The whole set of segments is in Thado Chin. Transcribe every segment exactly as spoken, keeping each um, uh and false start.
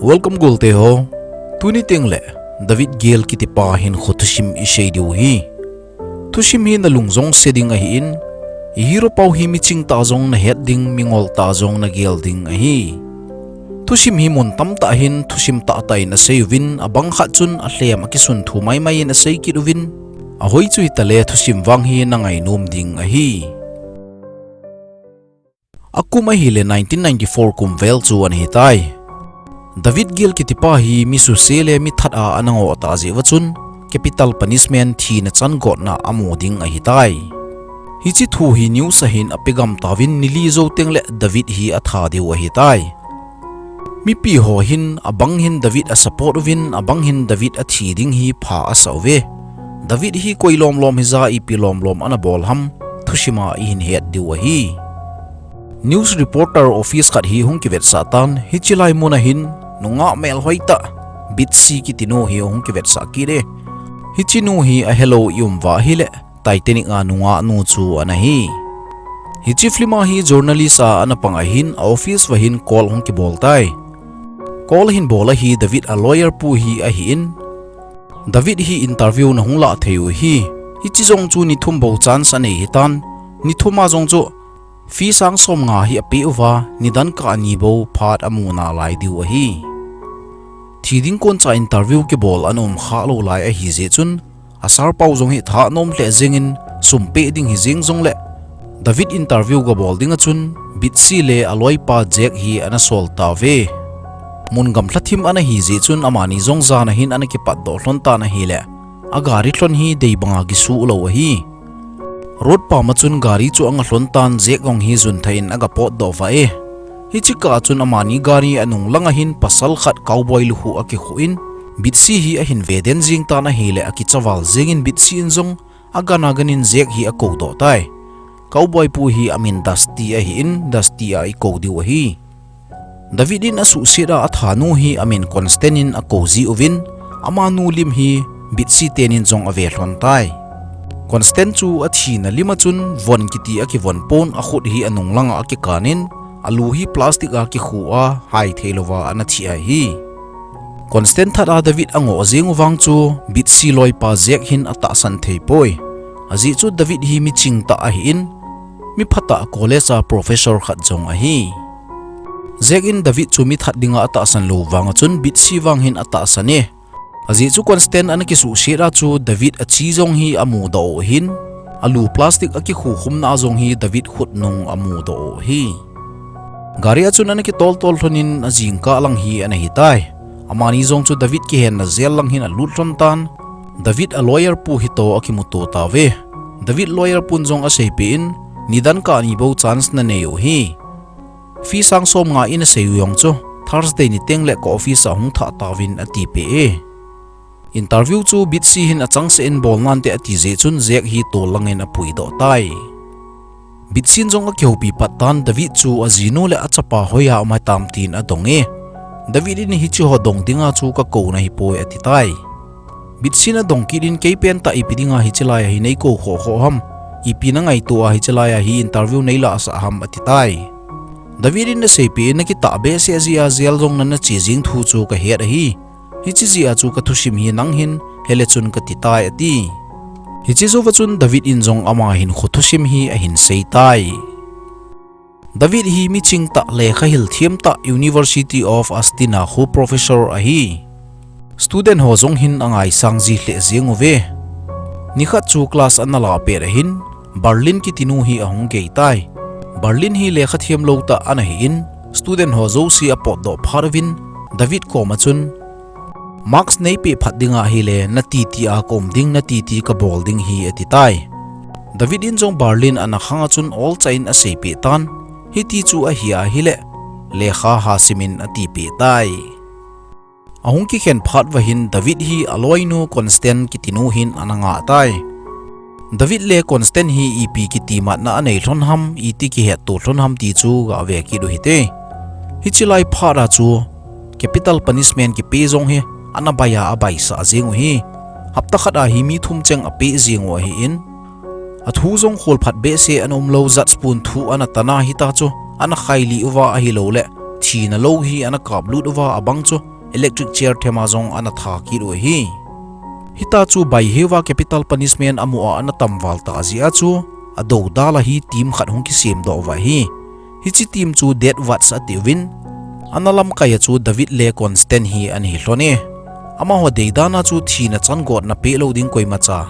Welcome golte ho. Tuni tengle David Gale kitipa hinkho thusim isei diu ahi. Thusim hi nalung jong se ding ahin, i hero pau hi miching tah jong nahet ding, mingol tah jong nagel ding ahi. Thusim hi mun tamtah hin thusim tahtah in asei uvin, abang khat chun alhem akisun thu maimai in asei kit uvin, ahoi chu hitale thusim vang hi nangainom ding ahi. Akum ahile nineteen ninety-four kum vel chu ana hitai. David Gale kitipa hi misuse le mithat a ana ngoh tah jeh uva chun capital punishment, thina changotna amu ding ahitai. Hiche thu hi news a hin apegam tauvin nili jou tengle David hi atha diu ahitai. Mipi ho hin abang hin David asupport uvin, abang hin David athi ding hi pha asah uve. David hi koi lomlom hija, ipi lomlom ana bol ham, thusima ihin het diu ahi. News reporter office khat hi hung kivetsah tan, hiche lai muna hin nungah melhoi tah Bitsy kitinu hi hung kivetsah kit e. Hichenu hi ahelou ium uva ahile Titanic a nungahnu chu ana hi. Hiche film a hi journalist a ana pang ahin, a office uva hin call hung kibol tai. Call ahin bol a hi David a lawyer pu hi ahin, David hi interview nahung lah thei u ahi. Hiche jong chu ni thum bou chance anei ahitan, ni thum a jong chu fee sang somnga hi apeh uva, nidan kah ni bou phat amu nalai diu ahi. Thi ding koncha interview kibol ana um khalou lai ahijeh chun, a sir pau jong hi thanom lheh jengin, sum peh ding hijeng jongle David interview gabol dinga chun Bitsy le aloipa Jack hi ana sol tauve. Mun gamlha thim ana hijeh chun amani jong jan a hin ana kipatdoh lhon tan ahile, agari lhon hi dei banga kisuh lou ahi. Road pam a chun gari chu anga lhon tan, Jack jong hi junthah in agapotdoh uva e. Hiche kah a chun amani gari anung langa hin pasal khat cowboy lukhuh akikhuh in, Bitsy hi ahin veden jeng tan ahile akicha val jengin Bitsy in jong agan aganin Jack hi akoudoh tai. Cowboy pu hi amin Dusty ahin, Dusty a ikou diu ahi. David in asuhset a athanu hi amin Constance in akou ji uvin, amanu lim hi Bitsy tenin jong ave lhon tai. Constance chu athina lim a chun von kiti akivon pon, akhut hi anung langa akikanin, alu hi plastic a kikhu a hai theilouva ana thi ahi. Constance that a David angoh jeng u vang chu Bitsy loipa Jack hin atahsan thei poi. Ajeh chu David hi miching tah ahin, miphatah college a professor khat jong ahi. Jack in David chu mithat dinga atahsan lou vanga chun Bitsy vang hin atahsan e. Ajeh chu Constance ana kisuhset a chu David achi jong hi amudoh u ahin, alu plastic akikhu khumna a jong hi David khutnung amudoh u ahi. Gari a chun ana kitoltol lhonin ajingkah lang hi ana hitai. Amani jong chu David kihenna jail lang hin alut lhon tan, David a lawyer pu hitoh akimuto tauve. David lawyer pun jong aseipeh in, nidan kah ni bou chance nanei u ahi. Fee sang somnga inasei u jong chu, Thursday ni tengle ka office a hung thah tauvin atipeh e. Interview chu Bitsy hin achangseh in bol nante ati jeh chun Jack hi tol langin apuidoh tai. Bitsy in jong akihoupi pat tan, David chu ajinu le achapa hoiya um hitam tin adong e. David in hiche ho dong dinga chu kakouna hipoi ati tai. Bitsy in adong kit in, kei pentah ipi dinga hiche laiya hi neikou khohkhoh ham? Ipi nangaito a hiche laiya hi interview neilahsah ham ati tai. David in aseipeh in, nakitah behseh jeh a jail jong nana che jeng thu chu kahet ahi. Hiche jeh a chu kathusim hi nang hin hele chun kati tai ati. Hiche jouva chun David in jong ama hinkho thusim hi ahin sei tai. David hi miching tah, lekha hil thiam tah, University of Austin a khu professor ahi. Student ho jong hin angaisang ji lheh jeng uve. Nikhat chu class ana lah pet ahin, Berlin kitinu hi ahung gei tai. Berlin hi lekha thiam lou tah ana hin, student ho jouse apotdoh phat uvin, David koma chun, marks neipeh phat ding ahile, natiti a kaum ding, natiti kabol ding ahi ati tai. David in jong Berlin ana khang a chun olcha in aseipeh tan, hiti chu ahi ahile, lekha hasim in atipeh tai. Ahung kikhen phat uva hin David hi aloinu Constance kitinu hin ana ngah tai. David le Constance hi ipi kitimatna anei lhon ham, iti kihetto lhon ham ti chu gave kit u hite. Hiche lai phat a chu capital punishment kipe jong hi ana baiya abaisah jeng u ahi. Hapta khat a hi mi thum cheng apeh jeng u ahin, athu jong kholphat behseh ana umlou, judge pun thu ana tana hita chu ana khailih uva ahilouleh thina lou hi ana kaplut uva, abang chu electric chair thema jong ana tha kit u ahi. Hita chu bai heuva capital punishment amu a ana tamval ta jeh a chu, adoudal a hi team khat hung kisemdoh uva ahi. Hiche team chu Death Watch atiuvin, ana lamkai a chu David le Constant hi ana hilhon e. Amaho deidan a chu thina chan gotna peh lou ding koimacha.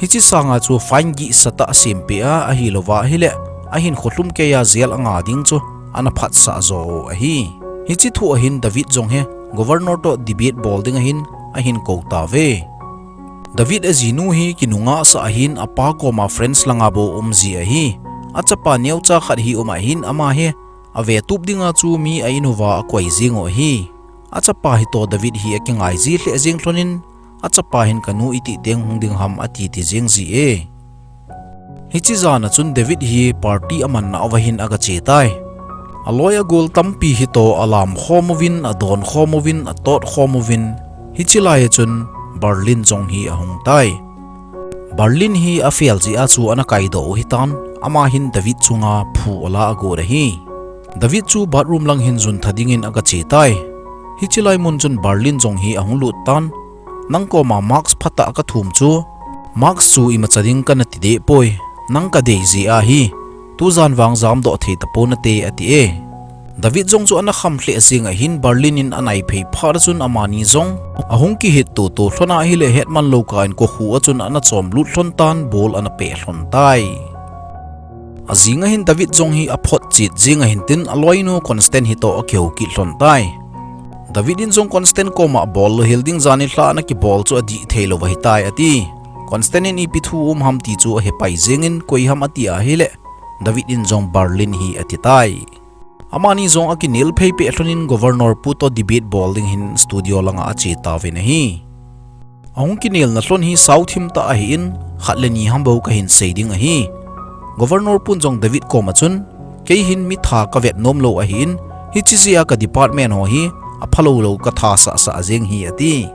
Hiche sanga chu fine gihsa tah asempeh a, ahilouva ahile, ahinkho lhumkeiya jail anga ding chu ana phatsah jo u ahi. Hiche thu a hin David jong hi Governor toh debate bol ding ahin ahin kou tauve. David ajinu hi kinungah sah ahin, apa koma France langa bou um ji ahi. Achapa neocha khat hi um ahin, ama hi avetup dinga chu mi a in uva akoi jing u ahi. Achapa hitoh David hi akingai ji lheh jeng lhonin, achapa hin kanu itih teng hung ding ham ati ti jeng ji e. Hiche jan a chun David hi party amanna uva hin aga che tai. Aloi agol tampi hitoh alam khom uvin, adon khom uvin, atot khom uvin, hiche lai a chun Berlin jong hi ahung tai. Berlin hi afel jeh a chu ana kaidoh u ahitan, ama hin David chunga phu ala agot ahi. David chu bathroom lang hin jun tha dingin aga che tai. Hiche lai mun chun Berlin jong hi ahung lut tan, nang koma mask phatah kathum chu, mask chu imacha ding kana ti deh poi, nang kadei jeh ahi, tujan vang jamdoh thei tapon nate ati e. David jong chu ana kham lheh jeng ahin Berlin in anai phei phat a chun amani jong ahung kihit toto lhon ahile hetman lou kah in kokhu a chun ana chom lut lhon tan bol ana peh lhon tai. Ajing ahin David jong hi aphot chet jeng ahin tin aloinu Constant hitoh akihou kit lhon tai. David in jong Constant koma bol louhel ding jan nilhah ana kibol chu adih thei lou ahitai ati. Constant in ipi thu um ham ti chu ahepai jengin koi ham ati ahile, David in jong Berlin hi ati tai. Amani jong akinel phei peh lhonin Governor pu toh debate bol ding hin studio langa ache tauvin ahi. Ahung kinelna lhon hi saothim tah ahin, khat le ni ham bou kahin sei ding ahi. Governor pun jong David koma chun, kei hin mi tha kavet nom lou ahin, hiche jeh a ka department ho hi aphalou lou katha sahsah jeng hi ati.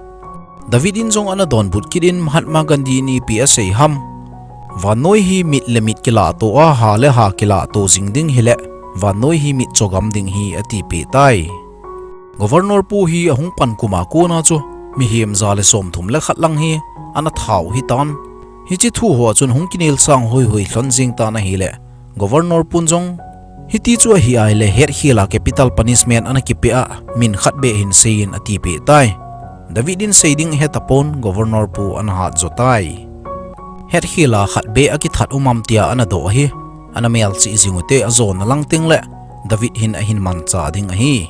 David in jong ana donbut kit in Mahatma Gandhi in ipi asei ham. Vannoi hi mit le mit kilahto a, ha le ha kilahto jing ding hile, vannoi hi mit chogam ding hi atipeh tai. Governor pu hi ahung pan kum a kona chu mihem ja le somthum le khat lang hi ana tha u ahitan. Hiche thu ho a chun hung kinel sang hoihoi lhon jeng tan ahile, Governor pun jong, hiti chu ahi ahile hetkhel a capital punishment ana kipeh a, min khat beh hin seiyin atipeh tai. David in sei ding ahetapon, Governor pu ana hat jo tai. Hetkhel a khat beh akithat um am tia ana doh ahi, ana melchih jing u te ajona lang tengle, David hin ahin manchah ding ahi.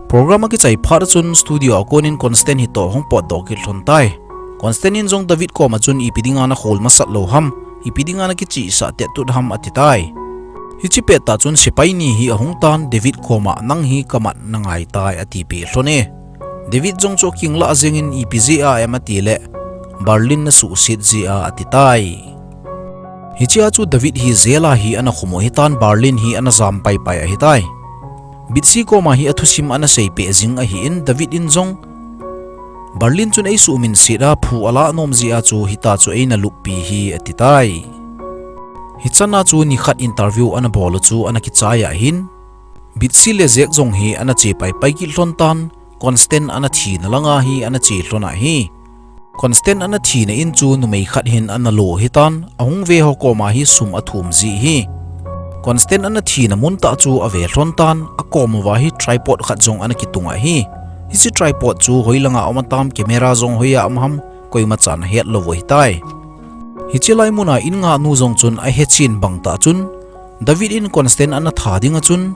Program akichai phat a chun studio a konin Constant hitoh hung potdoh kit lhon tai. Constant in jong David koma chun ipi dinga nakhol masat lou ham, ipi dinga nakichihsah tettut ham ati tai. Hiche pettah chun sepai ni hi ahung tan David koma nang hi kamat nangai tai atipeh lhon e. David jong chu akinglah jengin ipi jeh a em atile, Berlin nasuhset jeh a ati tai. Hichea chu David hi jail a hi ana khum u ahitan Berlin hi ana jam paipai ahitai. Bitsy koma hi athusim ana seipeh jing ahin David in jong Berlin chun eisuhminset a phu alah nom jeh a chu hita chu eina luppi hi ati tai. Hichana chu nikhat interview ana bol u chu ana kichai ahin, Bitsy le Jack jong hi ana che paipai kit lhon tan, Constant ana thina langa hi ana che lhon ahi. Constant ana thina in chu numei khat hin ana lo ahitan, ahung ve ho koma hi sum athum ji ahi. Constant ana thina mun tah chu ave lhon tan, akom uva hi tripod khat jong ana kitung ahi. Hiche tripod chu hoilanga um atam, camera jong hoiya um ham, koimachan ahet lou u ahitai. Hiche lai muna in ngahnu jong chun ahechen bang tah chun, David in Constant ana tha dinga chun,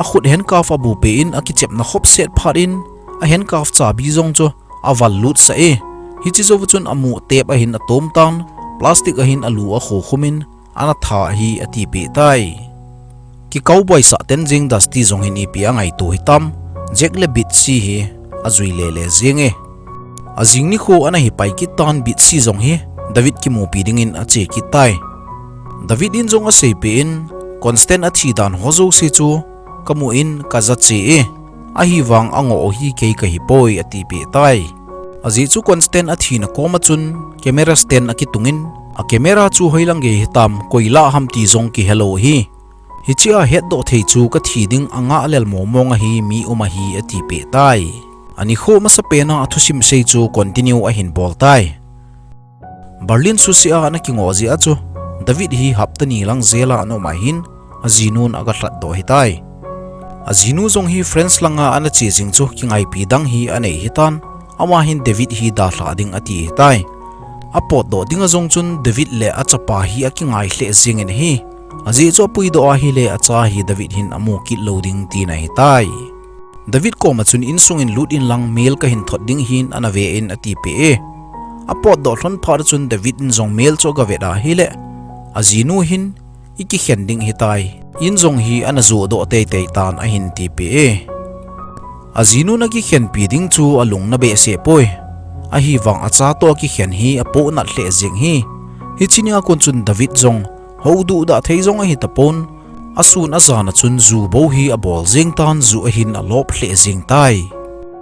akhut handcuff abuhpeh in akichepna khopset phat in, a handcuff chabi jong chu aval lutsah e. Hiche jouva chun amu tep ahin atom tan, plastic ahin alu akhokhum in, ana tha ahi atipeh tai. Kicowboy sah ten jeng Dusty jong hin ipi angaito hitam, Jack le Bitsy hi ajui lele jeng e. Ajing nikho ana hipai kit tan Bitsy jong hi David kimupi dingin ache kit tai. David in jong aseipeh in, Constant athi dan ho jouse chu kamu in kajache e. Ahivang angoh u hi kei kahipoi atipeh tai. Ajeh chu Constant athina koma chun camera stand akitungin, a camera chu hoilang gei hitam, koi lah ham ti jong kihelou ahi. Hichea hetdoh thei chu kathi ding angah lel momong ahi, mi um ahi atipeh tai. Anikho masapen a athusim sei chu continue ahin bol tai. Berlin suse a ana kingoh jeh a chu David hi hapta ni lang jail a ana um ahin, ajinun aga lhatdoh ahitai. Ajinu jong hi France langa ana che jing chu kingaipi dang hi anei ahitan, ama hin David hi dalha ding ati ahitai. Apotdoh dinga jong chun David le achapa hi akingai lheh jengin ahi. Ajeh chu apuidoh ahile acha hi David hin amu kit lou ding tina ahitai. David koma chun insung in lut inlang mail kahin thot ding ahin ana ve in atipeh e. Apotdoh lhon phat chun David in jong mail chu aga vet ahile, ajinu hin, ikikhen ding ahitai, in jong hi ana johdoh teitei tan ahin tipeh e. Ajinun akikhenpi ding chu alung ana behseh poi. Ahivang acha toh akikhen hi apohnat lheh jeng ahi. Hiche nia kon chun David jong houduhdah thei jong ahitapon, asun ajan a chun ju bou hi abol jeng tan, ju ahin alop lheh jeng tai.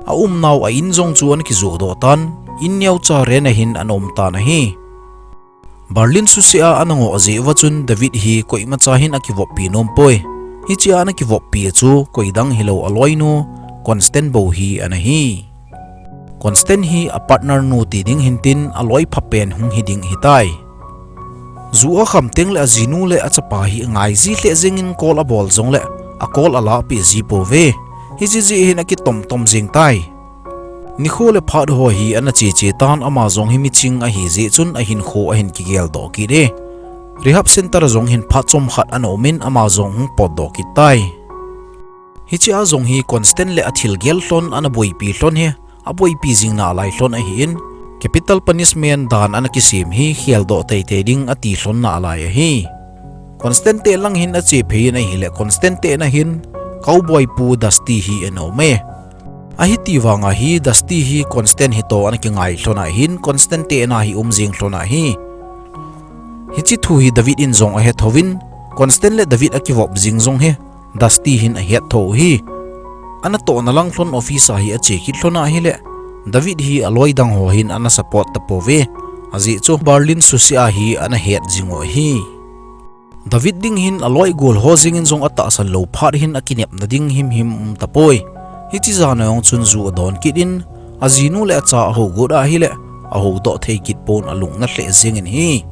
Aumnau a in jong chu ana kijohdoh tan, in neocha rent a hin ana um tan ahi. Berlin suse a ana ngoh jeh uva chun David hi koimacha hin akivoppi nom poi. Hichea ana kivoppi a chu koidang hilou aloinu Constance bou hi ana hi. Constance hi apartner nu ti ding hintin aloi phapen hung hiding ahitai. Ju akham tengle ajinu le achapa hi angai ji lheh jengin call abol jongle a call alahpeh ji pouve. Hiche jeh hin akitomtom jeng tai. Nikho le phat ho hi ana cheche tan, ama jong hi miching ahi jeh chun ahinkho ahin kigeldoh kit e. Rehab center a jong hin phat chomkhat ana umin ama jong hung potdoh kit tai. Hichea jong hi Constance le athilgel lhon ana boipi lhon hi, aboipi jing nalai lhon ahin, capital punishment dan ana kisem hi kheldoh teitei ding ati lhon nalai ahi. Constance te lang hin ache phei in ahile Constance te na hin cowboy pu Dusty hi ana um e. Ahiti vanga hi Dusty hi Constance hitoh ana kingai lhon ahin, Constance te na hi um jeng lhon ahi. Hiche thu hi David in jong ahethouvin, Constance le David akivop jing jong hi Dusty hin ahettho u ahi. Anatohna lang lhon office a hi ache kit lhon ahile, David hi aloi dang ho hin ana support tapouve. Ajeh chu Berlin suse a hi ana het jing u ahi. David ding hin aloi gol ho jengin jong atahsan lou phat hin akinepna ding himhim um tapoi. Hiche jan a jong chun ju adon kit in, ajinu le acha ahougot ahile, ahoudoh thei kit pon alung ana lheh jengin ahi.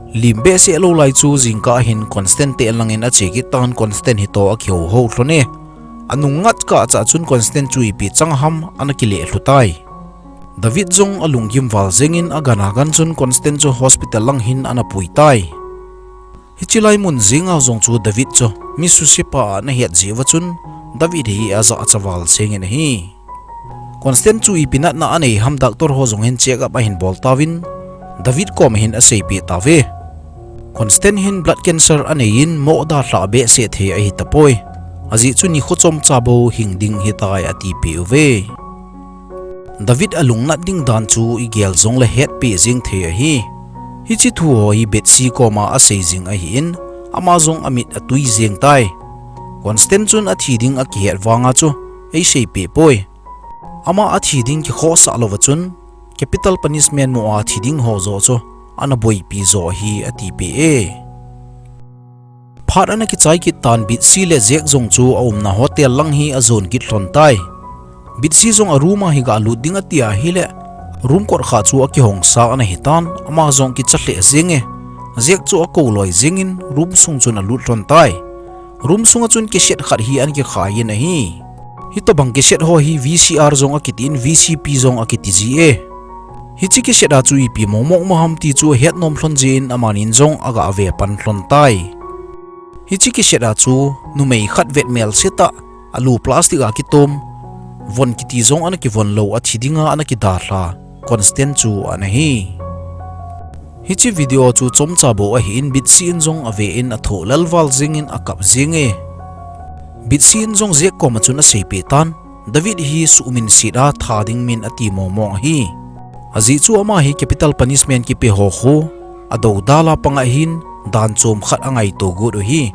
Lim behseh lou lai chu jingkah hin Constance te langin ache kit tan, Constance hitoh akihouhou lhon e. Anung ngat kah cha chun Constance chu ipi chang ham ana kile lhu tai. David jong alunggim val jengin agan agan chun Constance chu hospital lang hin ana pui tai. Hiche lai mun jenga jong chu David chu mi susepa ana het jeh uva chun David hi ajahcha val jengin ahi. Constance chu ipi natna anei ham doctor ho jong hin check up ahin bol tauvin, David koma hin aseipeh tauve. Constance hin blood cancer anei in, moh dalha behseh thei ahi tapoi. Ajeh chu nikho chomcha bou hing ding ahitai atipeh uve. David alungnat ding dan chu igel jongle hetpeh jeng thei ahi. Hiche thu ho hi Betsy koma asei jing ahin, ama jong amit atui jeng tai. Constance chun athi ding akihet vanga chu eiseipeh poi. Ama athi ding kikhohsah louva chun, capital punishment mo a thi ding ho joh chu ana boipi jo ahi atipeh e. Phat ana kichai kit tan, Betsy le Jack jong chu aumna hotel lang hi ajon kit lhon tai. Betsy jong a room a hi galut ding ati ahile, room kot khat chu akihongsa ana hitan, ama jong kicha lheh jeng e. Jack chu akou loi jengin room sung chun alut lhon tai. Room sunga chun cassette khat hi ana kikhai in ahi. Hitobang cassette ho hi VCR jong akitin, VCP jong akiti ji e. Hiche cassette a chu ipi mongmong um ham ti chu ahet nom lhon jeh in amanin jong aga ve pan lhon tai. Hiche cassette a chu numei khat vetmel setah, alu plastic a kitom, von kiti jong ana kivon lou, athi dinga ana kidalha Constance chu ana hi. Hiche video chu chomcha bou ahin, Betsy in jong ave in athoh lel val jengin akap jeng e. Betsy in jong Jack koma chun aseipeh tan, David hi suhminset a tha ding min ati mongmong ahi. Ajeh chu ama hi capital punishment kipe ho khu adoudal a pang ahin, dan chom khat angaito got u ahi.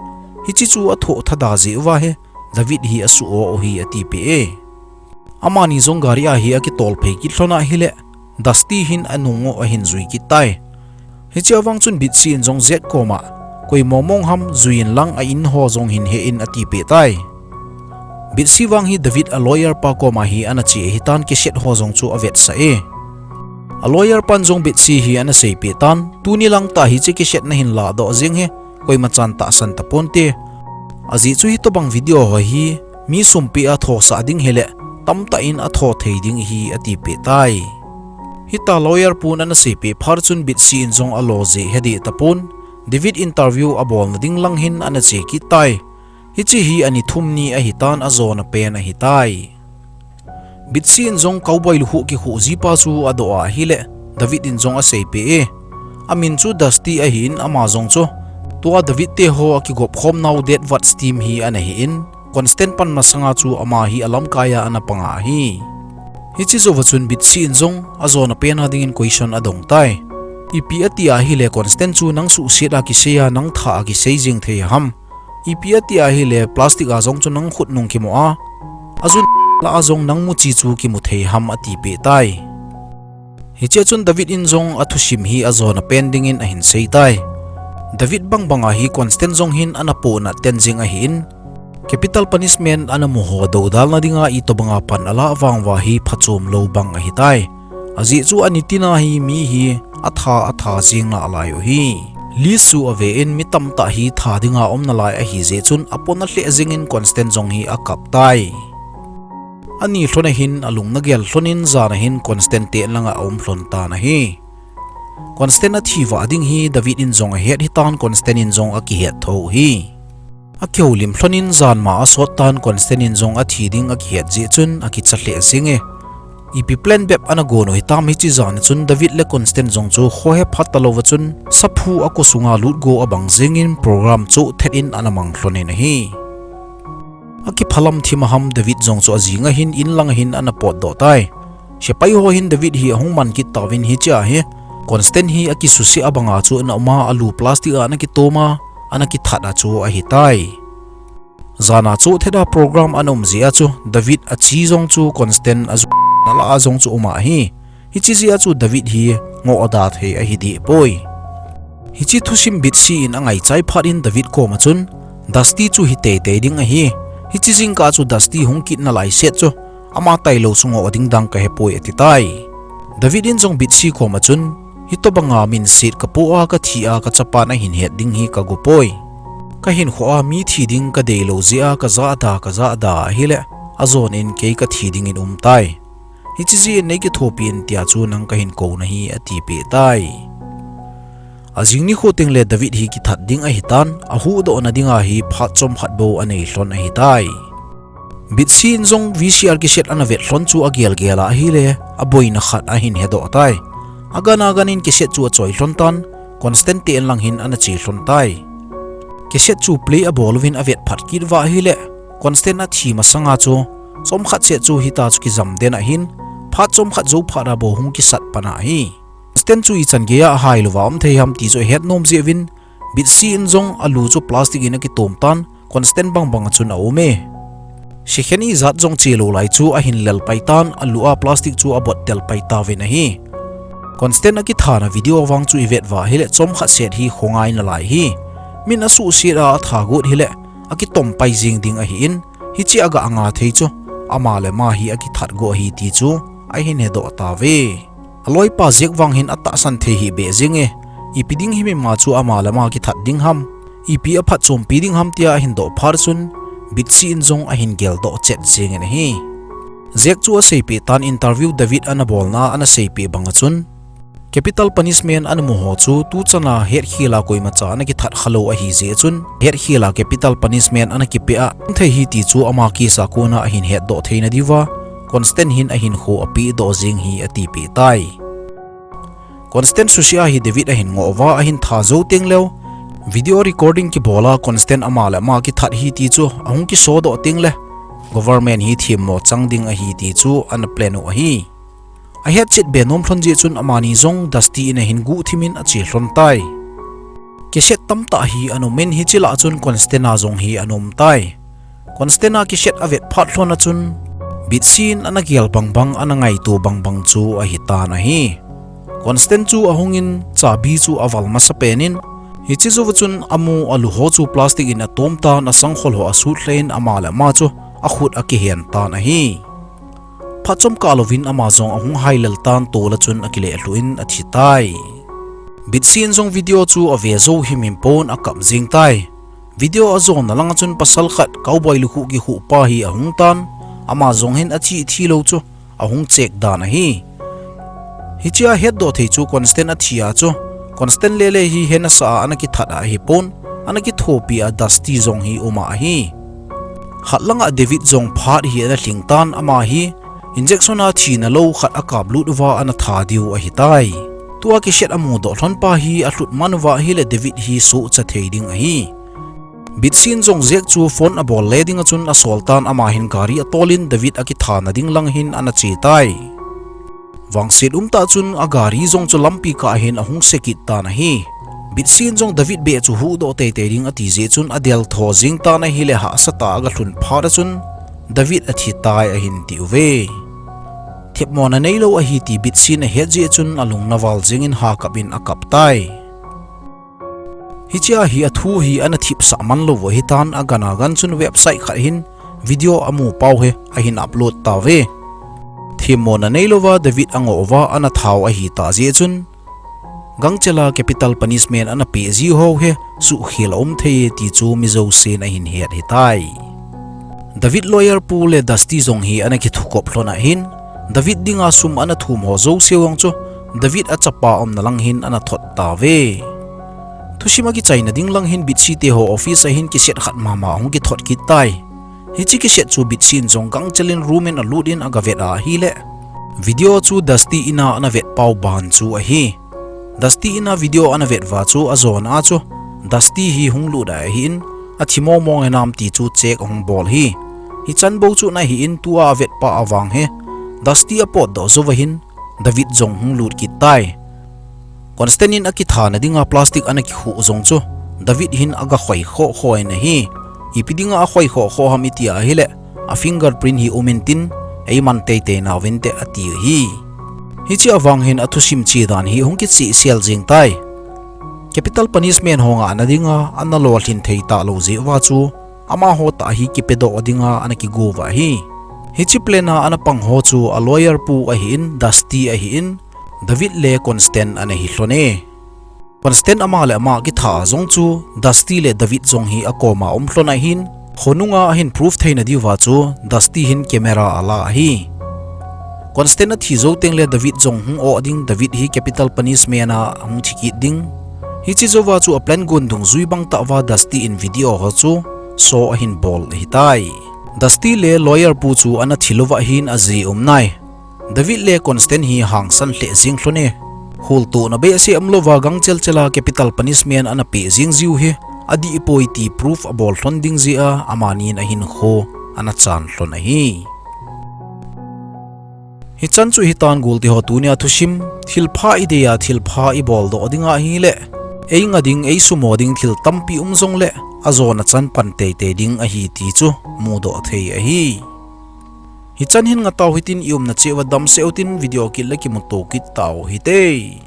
Hiche chu athoh thada jeh uva hi David hi asuh o u ahi atipeh e. Amani jong gari a hi akitol phei kit lhon ahile, Dusty hin anung u ahin jui kit tai. Hichea vang chun Betsy in jong Jack koma, koi mongmong ham jui in lang, a in ho jong hin he in atipeh tai. Bitsy vang hi David a lawyer pa koma hi ana che ahitan cassette ho jong chu avetsah e. A lawyer pan jong Bitsy hi ana seipeh tan, tuni lang tah hiche cassette nahin ladoh jeng hi koima chan tahsan taponte. Ajeh chu hitobang video ho hi mi sum peh a thosah ding hileh tamtah in atho thei ding ahi atipeh tai. Hitia lawyer pun ana seipeh phat chun Bitsy in jong alo jeh he deh tapon, David interview abolna ding lang hin ana che kit tai. Hiche hi ani thum ni ahitan ajona pen ahitai. Bitsy in jong cowboy lukhuh kikhuh jipa chu adoh a ahileh, David in jong aseipeh e. Amin chu Dusty ahin ama jong chu tua David te ho akigop khom nau Death Vats team hi ana hin, Constant pan masanga chu ama hi alamkai a ana pang ahi. Hiche jouva chun Bitsy in jong ajona pen a dingin question adong tai. Ipi ati ahileh Constant chu nang suhset a kisei a nang tha a kisei jeng thei ham? Ipi ati ahileh plastic a jong chu nang khut nung kimu a, ajun lah a jong nang muchi chu kimu thei ham atipeh tai. Hichea chun David in jong athusim hi ajona pen dingin ahin sei tai. David bangbang a hi Constant jong hin ana pohnat ten jing ahin, capital punishment ana muho dodalna dinga itobanga pan alah vang uva hi phachom lou bang ahitai. Ajeh chu ani tina hi mi hi atha atha jing nalai u hi. List chu ave in mi tamtah hi tha dinga um nalai ahi jeh chun apon alheh jingin Constant jong hi akap tai. Ani lhon ahin alung nagel lhonin jan ahin Constant te langa aum lhon tan ahi. Constant athi vah ding hi David in jong ahet hitan Constant in jong akihet tho hi. Akihoulim lhonin janma asot tan Constant in jong athi ding akihet jeh chun akicha lheh jing e. Ipi plan bep ana gon u hitam hiche jan chun David le Constant jong chu khohe phat talouva chun saphu akosunga lutgo abang jingin program chu thet in ana mang lhonin ahi. Akiphalam thim a ham David jong chu ajing ahin in lang ahin ana potdoh tai. Sepai ho hin David hi ahung man kit tauvin hichea hi Constant hi akisuse abanga chu ana um a alu plastic a ana kitom a ana kithat a chu ahitai. Jana chu theda program ana um jeh a chu David achi jong chu Constant aju nalah a jong chu um ahi. Hiche jeh a chu David hi ngoh ada thei ahi deh poi. Hiche thusim Bitsy in angaichai phat in David koma chun Dusty chu hi teitei ding ahi. Hiche jingkah chu Dusty hung kit nalai set chu ama tailou chu ngoh ding dang kahepoi atitai. David in jong Bitsy koma chun hitobanga minset kapoh a kathi a kachapan ahin het ding hi kago poi. Kahinkhoa mi thi ding kadeilou jeh a kajahda kajahda ahileh ajon in kei kathi dingin umtai. Hiche jeh in neikithopi in tia chu nang kahin kou nahi atipeh tai. Ajing nikho tengle David hi kithat ding ahitan, ahuhdohna dinga hi phat chomkhat bou anei lhon ahitai. Bitsy in jong VCR cassette ana vet lhon chu agelgel a ahile, aboina khat ahin hedoh tai. Agan agan in cassette chu achoi lhon tan, Constant te inlang hin ana che lhon tai. Cassette chu play abol uvin avet phat kit uva ahile, Constant athi masanga chu, chomkhat seh chu hita chu kijam den ahin, phat chomkhat jou phat a bou hung kisat pan ahi. Constant chu ichan geiya ahailouva um thei ham ti chu ahet nom jeh uvin, Bitsy in jong alu chu plastic in akitom tan, Constant bangbang a chun aum e. Sikhen ijat jong chelou lai chu ahin lel pai tan, alu a plastic chu abot tel pai tauvin ahi. Constant akithana video vang chu ivet uva ahile chomkhat seh hi khongai nalai hi. Min asuhset a atha got hile, akitom pai jing ding ahin, hiche aga nga thei chu, ama le ama hi akithat go ahi ti chu ahin hedoh tauve. Aloipa Jack vang hin atahsan thei hih beh jenge, ipi ding him ima chu ama le ama kithat ding ham, ipi aphatchompi ding ham tia ahin doh phat chun, Bitsy in jong ahin geldoh chet jengin ahi. Jack chu aseipeh tan interview David ana bolna a ana seipeh banga chun, capital punishment ana muho chu tuchana hetkhel a koimacha ana kithat khalou ahi jeh chun, hetkhel a capital punishment ana kipeh a, thei hi ti chu ama case a kona ahin hetdoh theina diuva, Constant hin ahinkho apehdoh jeng hi atipeh tai. Constant suse a hi David ahin ngoh uva ahin tha jou tengleu, video recording kibol a Constant ama le ama kithat hi ti chu ahung kisodoh tengle, government hi themmo chang ding ahi ti chu ana plan u ahi. Ahetchet be nom lhon jeh chun amani jong Dusty in ahin guhthim in ache lhon tai. Cassette tamtah hi ana um in hiche lah a chun Constant a jong hi ana um tai. Constant a cassette avet phat lhon a chun, Bitsy in ana gel bangbang ana ngaito bangbang chu ahitan ahi. Constant chu ahungin chabi chu aval masapen in, hiche jouva chun amu alu ho chu plastic in atom tan asangkhol ho asut lheh in ama le ama chu akhut akihen tan ahi. Phat chomkhat louvin ama jong ahung hailel tan, tola chun akileh lhuh in athi tai. Bitsi in jong video chu ave jou himhim pon akap jing tai. Video ajona langa chun pasal khat cowboy lukhuh kikhuh pa hi ahung tan, ama jong hin athi thi lou chu ahung check dan ahi. Hichea hetdoh thei chu Constant athi a chu, Constant lele hi hena sa a ana kithat a ahipon, ana kithopi a Dusty jong hi um a ahi. Khat langa David jong phat hi ana lhing tan, ama hi injection a thina lou khat akap lut uva ana tha diu ahitai. Tua kiset amudoh lhon pa hi alhut man uva ahile David hi sohcha thei ding ahi. Bitsi in jong Jack chu phone abol le dinga chun asol tan, ama hin gari atolin David akithana ding lang hin ana che tai. Vangset umtah chun agari jong chu lampi kah hin ahung se kit tan ahi. Bitsi in jong David beh chu huhdoh teitei ding ati jeh chun adel tho jing tan ahile hahsa tah a agalhun phat a chun David athi tai ahin ti uve. Themmona neilou ahi ti Bitsi in ahet jeh chun alung naval jengin hakap in akap tai. Hichea hi athu hi ana thipsah man lou u ahitan, agan agan chun website khat hin video amu pau hi ahin upload tauve. Themmona neilouva David angoh uva ana thau ahitah jeh chun, gangchela capital punishment ana peh jiu ho hi suhkhel aum thei ti chu mijousen ahin het hitai. David lawyer pu le Dusty jong hi ana kithukop lhon ahin, David dinga sum ana thum ho jouse vang chu David achapa umna lang hin ana thot tauve. Thusim akichaina ding lang hin Bitsi te ho office a hin kiset khat mama hung kithot kit tai. Hiche kiset chu Bitsi in jong gangchelin room in alut in agavet a ahile, video chu Dusty in a ana vet pau ban chu ahi. Dusty in a video ana vet uva chu ajona a chu Dusty hi hung lut a ahin, athi mong mong hinam ti chu check ahung bol hi. Hichan bou chu ana hin, tua avetpa avang hi Dusty apotdoh jouva hin David jong hung lut kit tai. Constant in akithana dinga plastic ana kikhuh jong chu David hin agakhoi khoh khoh in ahi. Ipi dinga akhoi khoh khoh ham iti ahile, a fingerprint hi um intin, eiman teitei nauvinte ati ahi. Hiche avang hin athusim che dan hi hung kichehsel jeng tai. Capital punishment ho ngahna dinga ana lolhin thei talou jeh uva chu, amaho tah hi kipedoh dinga ana kigo uva ahi. Hiche plan a ana pang ho chu a lawyer pu ahin, Dusty ahin, David le Constant ana hi lhon e. Constant ama le ama kitha jong chu Dusty le David jong hi akoma um lhon ahin, khonunga ahin proof theina diuva chu Dusty hin camera ala ahi. Constant athi jou tengle David jong hung oh ding, David hi capital punishment a hung thi kit ding. Hiche jouva chu a plan gon dungjui bangtah uva Dusty in video ho chu show ahin bol ahitai. Dusty le lawyer pu chu ana thi louva hin aji um nai. David le Constant hi hangsan lheh jeng lhon e. Holtohna behseh umlouva gangchel chela capital punishment ana peh jeng jiu hi adih poi ti proof abol lhon ding jeh a amani in ahinkho ana chan lhon ahi. Hichan chu hitan golte ho, tunia thusim, thilpha idei a thilpha iboldoh dinga ahile, einga ding, eisumo ding thil tampi um jongle, ajona chan pan teitei ding ahi ti chu mudoh thei ahi. Hichan hin ngatau hitin, iumna cheh uva damsel utin, video kit le kimuto kit tau hite.